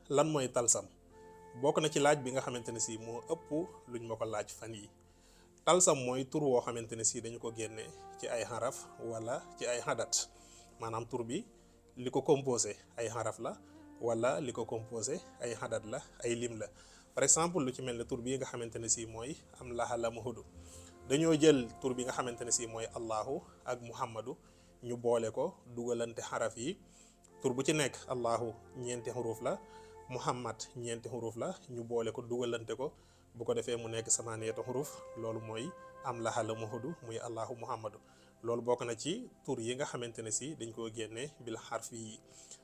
lan mooy talsam bokk na ci laaj bi nga xamante ne si moo ëpp luñ ma ko laaj fan yi. talsam mooy tur woo xamante ne si dañu ko génne ci ay xaraf wala ci ay xadat, maanaam tur bi li ko composé ay xaraf la wala li ko composé ay xadat la, ay lim la. par exemple lu ci mel ne tur bi nga xamante ne si mooy am laha la muhudu, dañoo jël tur bi nga xamante ne si mooy allahu ak muhammadu ñu boole ko dugalante xaraf yi. tur bu ci nekk allahu ñeenti xuruf la, muhammad ñeenti xuruf la, ñu boole ko dugalante ko bu ko defee mu nekk samaaniyatu xuruf. loolu mooy am laha la muhudu muy allahu muhammadu. loolu bokk na ci tur yi nga xamante ne si dañ koo génnee bil xarfi yi.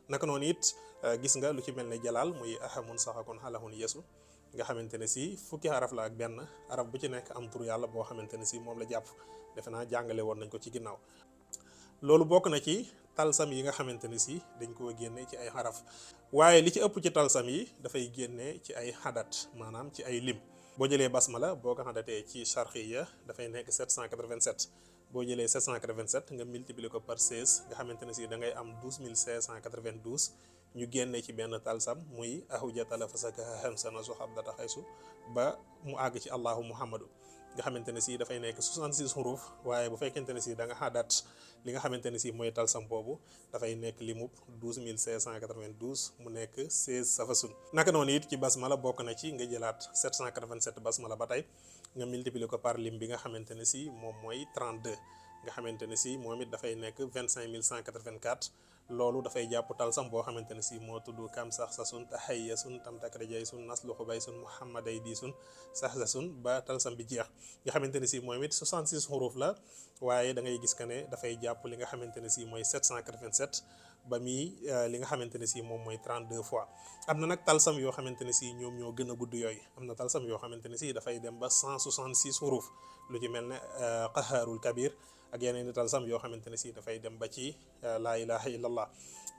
naka noonu it gis nga lu ci mel ne jalaal muy ahamun saxakun xalahun yesu nga xamante ne si fukki araf la ak benn, araf bu ci nekk am tur yàlla boo xamante ne si moom la jàpp. defe naa jàngale woon nañ ko ci ginnaaw. loolu bokk na ci talsam yi nga xamante ne si dañ koo génne ci ay xaraf, waaye li ci ëpp ci talsam yi dafay génne ci ay xadat, maanaam ci ay lim. boo jëlee basmala boo ko xadatee ci charxiya dafay nekk 787. boo jëlee 787 nga multiplier ko par 16 nga xamante ne si da ngay am 12592. ñu génne ci benn talsam muy ahujatala fasaka hamsana su xabdata xaysu ba mu àgg ci allahu muhammadu nga xamante ne si dafay nekk 66 xuruf. waaye bu fekkente ne si da nga xadat li nga xamante ne si mooy talsam boobu dafay nekk limub 12592 mu nekk 16 safasun. naka noonu it ci basmala bokk na ci nga jëlaat 787 basmala ba tey nga multiplier ko par lim bi nga xamante ne si moom mooy 32 nga xamante ne si moom it dafay nekk 25184. loolu dafay jàpp talsam boo xamante ne si moo tudd kam sax sa sun taxayya sun tam takrajay sun naslu xubay sun muhammaday di sun sax sa sun ba talsam bi jeex nga xamante ne si moom it 66 xuruf la. waaye da ngay gis que ne dafay jàpp li nga xamante ne si mooy 787 ba mi li nga xamante ne si moom mooy 32 fois. am na nag talsam yoo xamante ne si ñoom ñoo gën a gudd yooyu. am na talsam yoo xamante ne si dafay dem ba 166 xuruf lu ci mel ne qahaarul kabir ak yeneen i talsam yoo xamante ne si dafay dem ba ci laa ilaha illallah.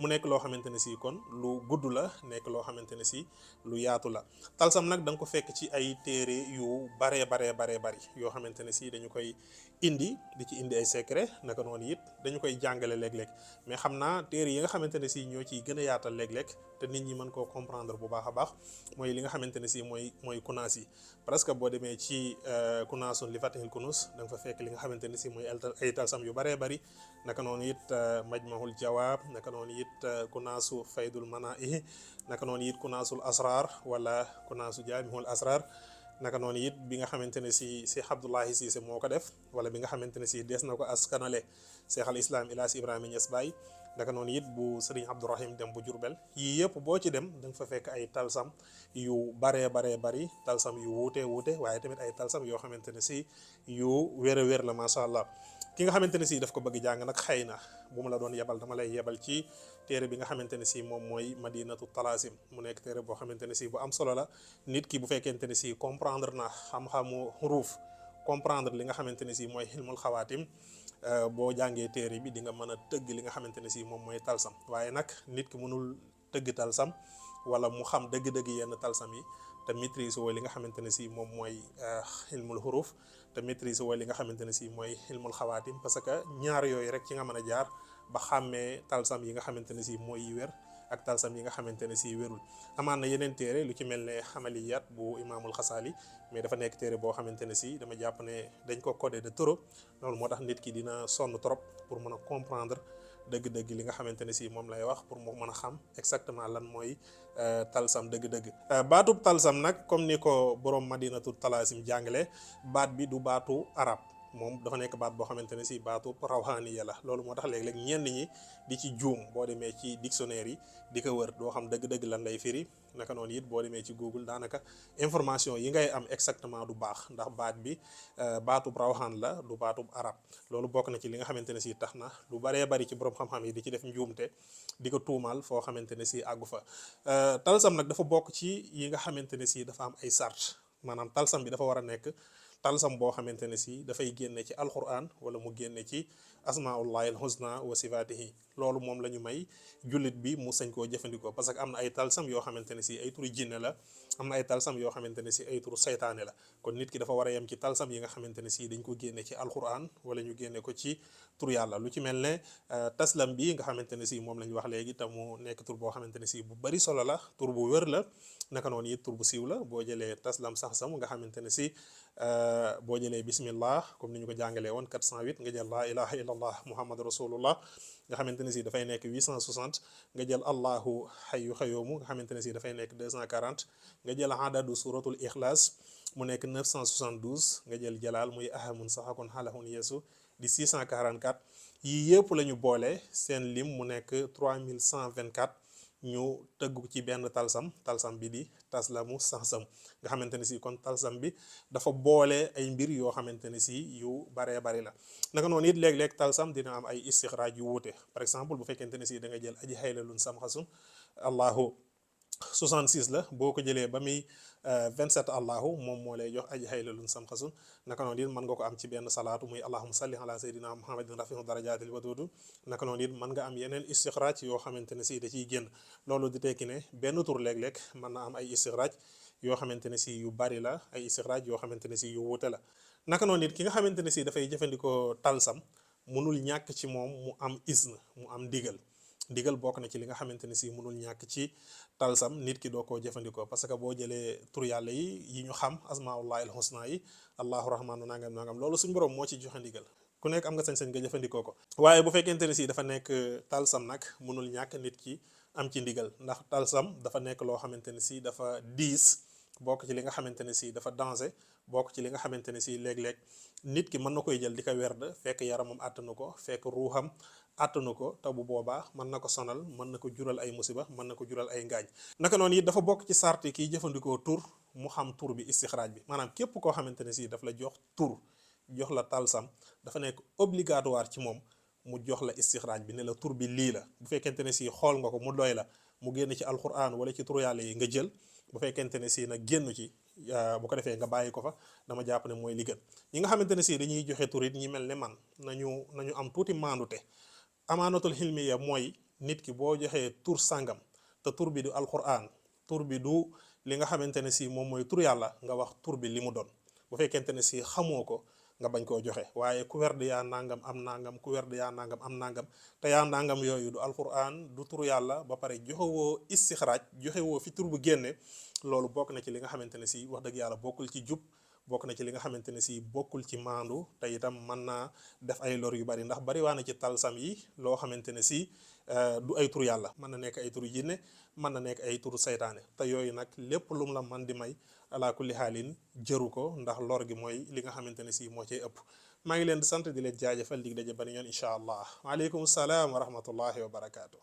mu nekk loo xamante ne si kon lu gudd la, nekk loo xamante ne si lu yaatu la. talsam nag da nga ko fekk ci ay téere yu baree bari yoo xamante ne si dañu koy indi di ci indi ay secret. naka noonu it dañu koy jàngale léeg-léeg, mais xam naa téere yi nga xamante ne si ñoo ciy gën a yaatal léeg-léeg te nit ñi mën koo comprendre bu baax a baax mooy li nga xamante ne si mooy kunaas yi. parce que boo demee ci kunaasun li fatihil kunus da nga fa fekk li nga xamante ne si mooy ay talsam yu baree bari. naka noonu it majmahul jawaab, naka noonu it kunaasu faydul manaahi, naka noonu it kunaasul asrar wala kunaasu jaamihul asrar. naka noonu it bi nga xamante ne si Abdullahi Siise moo ko def wala bi nga xamante ne si des na ko askanale Cheikh al Islam Ilaas Ibrahima Niass Baye. naka noonu it bu Serigne Abdourahim dem bu Jurbel. yii yëpp boo ci dem da nga fa fekk ay talsam yu baree bari, talsam yu wuute waaye tamit ay talsam yoo xamante ne si yu wér a wér la macha allah. ki nga xamante ne si daf ko bëgg jàng nag xëy na bu ma la doon yebal dama lay yebal ci téere bi nga xamante ne si moom mooy madinatu talasim. mu nekk téere boo xamante ne si bu am solo la. nit ki bu fekkente ne si comprendre na xam-xamu xuruuf, comprendre li nga xamante ne si mooy xilmul xawaatim, boo jàngee téere bi di nga mën a tëgg li nga xamante ne si moom mooy talsam. waaye nag nit ki mënul tëgg talsam wala mu xam dëgg-dëgg yenn talsam yi te maîtrise woo li nga xamante ne si moom mooy xilmul xuruuf, te maîtrise woo li nga xamante ne si mooy xilmul xawaatim. parce que ñaar yooyu rek ci nga mën a jaar ba xàmmee talsam yi nga xamante ne si mooy yi wér ak talsam yi nga xamante ne si wérul. amaan na yeneen téere lu ci mel ne xamaliyat bu imaamul xasaali, mais dafa nekk téere boo xamante ne si dama jàpp ne dañ ko codé de trop. loolu moo tax nit ki dina sonn trop pour mën a comprendre dëgg-dëgg li nga xamante ne si moom lay wax, pour mu mën a xam exactement lan mooy talsam dëgg-dëgg. baatub talsam nag comme ni ko borom madinatu talaasim jàngale, baat bi du baatu arab, moom dafa nekk baat boo xamante ne si baatu rawhaniya la. loolu moo tax léeg-léeg ñenn ñi di ci juum. boo demee ci dictionnaire yi di ko wër doo xam dëgg-dëgg lan lay firi. naka noonu it boo demee ci Google daanaka information yi ngay am exactement du baax, ndax baat bi baatub rawhan la, du baatub arab. loolu bokk na ci li nga xamante ne si tax na lu baree bari ci borom xam-xam yi di ci def njuumte, di ko tuumaal foo xamante ne si àggu fa. talsam nag dafa bokk ci yi nga xamante ne si dafa am ay sart. maanaam talsam bi dafa war a nekk talsam boo xamante ne si dafay génne ci alquran wala mu génne ci asmaullahi alhusna wa sifatihi loolu moom la ñu may jullit bi mu sañ koo jëfandikoo parce que am na ay talsam yoo xamante ne si ay turu jinne la am na ay talsam yoo xamante ne si ay turu saytaane la kon nit ki dafa war a yem ci talsam yi nga xamante ne si dañ ko génne ci alquran wala ñu génne ko ci tur yàlla lu ci mel ne taslam bi nga xamante ne si moom la ñu wax léegi te mu nekk tur boo xamante ne si bu bari solo la tur bu wér la naka noonu it tur bu siiw la boo jëlee taslam sax-sam nga xamante ne si boo jëlee bismillah comme ni ñu ko jàngalee woon 408 nga jël laa ilaha illallah muhammad rasulullah nga xamante ne si dafay nekk 860 nga jël allahu xayu xayoomu nga xamante ne si dafay nekk 240 nga jël adadu suratul ikhlas mu nekk 972 nga jël jalaal muy ahamun saxakun xalahun yeesu di 644 yii yëpp la ñu boole seen lim mu nekk 3124 ñu tëgg ci benn talsam bi di taslamu saxsam nga xamante ne si kon talsam bi dafa boole ay mbir yoo xamante ne si yu baree bari la naka noonu it léeg-léeg talsam dina am ay istixraaj yu wuute par exemple bu fekkente ne si da nga jël aji xaylalun samxasun allahu 66 la boo ko jëlee ba muy 27 allahu moom moo lay jox aji xaylalun samxasun naka noonu it mën nga ko am ci benn salaatu muy allahumma salli ala sayyidina muhammadin rafihu darajatil wadudu naka noonu it mën nga am yeneen istixraaj yoo xamante ne si da ciy génn loolu di tekki ne benn tur léeg-léeg mën na am ay istixraaj yoo xamante ne si yu bari la ay istixraaj yoo xamante ne si yu wuute la naka noonu it ki nga xamante ne si dafay jëfandikoo talsam mënul ñàkk ci moom mu am isna mu am ndigal bokk na ci li nga xamante ne si mënul ñàkk ci talsam nit ki doo koo jëfandikoo parce que boo jëlee tur yàlla yi ñu xam asmaullahi alhusna yi allahu rahmanu nangam loolu suñu borom moo ci joxe ndigal ku nekk am nga sañ-sañ nga jëfandikoo ko waaye bu fekkente ne si dafa nekk talsam nag mënul ñàkk nit ki am ci ndigal ndax talsam dafa nekk loo xamante ne si dafa diis bokk ci li nga xamante ne si dafa danger bokk ci li nga xamante ne si léeg-léeg nit ki mën na koy jël di ko werd fekk yaramam àttanu ko fekk ruuxam àttanu ko te bu boobaa mën na ko sonal mën na ko jural ay musiba mën na ko jural ay ngaañ naka noonu it dafa bokk ci sarti kiy jëfandikoo tur mu xam tur bi istixraaj bi maanaam képp koo xamante ne si daf la jox tur jox la talsam dafa nekk obligatoire ci moom mu jox la istixraaj bi ne la tur bi lii la bu fekkente ne si xool nga ko mu doy la mu génn ci alquran wala ci tur yàlla yi nga jël bu fekkente ne si nag génn ci bu ko defee nga bàyyi ko fa dama jàpp ne mooy li gën ñi nga xamante ne si dañuy joxe tur it ñi mel ne man nañu am tuuti maandute amaanatul xilmiya mooy nit ki boo joxee tur sàngam te tur bi du alquran tur bi du li nga xamante ne si moom mooy tur yàlla nga wax tur bi li mu doon bu fekkente ne si xamoo ko nga bañ koo joxe waaye ku werd yaa nangam am nangam ku werd yaa nangam am nangam te yaa nangam yooyu du alquran du tur yàlla ba pare joxewoo istixraaj joxewoo fi tur bu génne loolu bokk na ci li nga xamante ne si wax dëgg yàlla bokkul ci jub bokk na ci li nga xamante ne si bokkul ci maandu te itam mën naa def ay lor yu bari ndax bari waa na ci talsam yi loo xamante ne si du ay tur yàlla mën na nekk ay turu jinne mën na nekk ay turu saytaane te yooyu nag lépp lu mu la man di may ala kulli xaalin jëru ko ndax lor gi mooy li nga xamante ne si moo cay ëpp maa ngi leen di sant di leen jaajëfal dig daje bani yoon incha allah waaleykum salaam wa rahmatullahi wa barakaatu.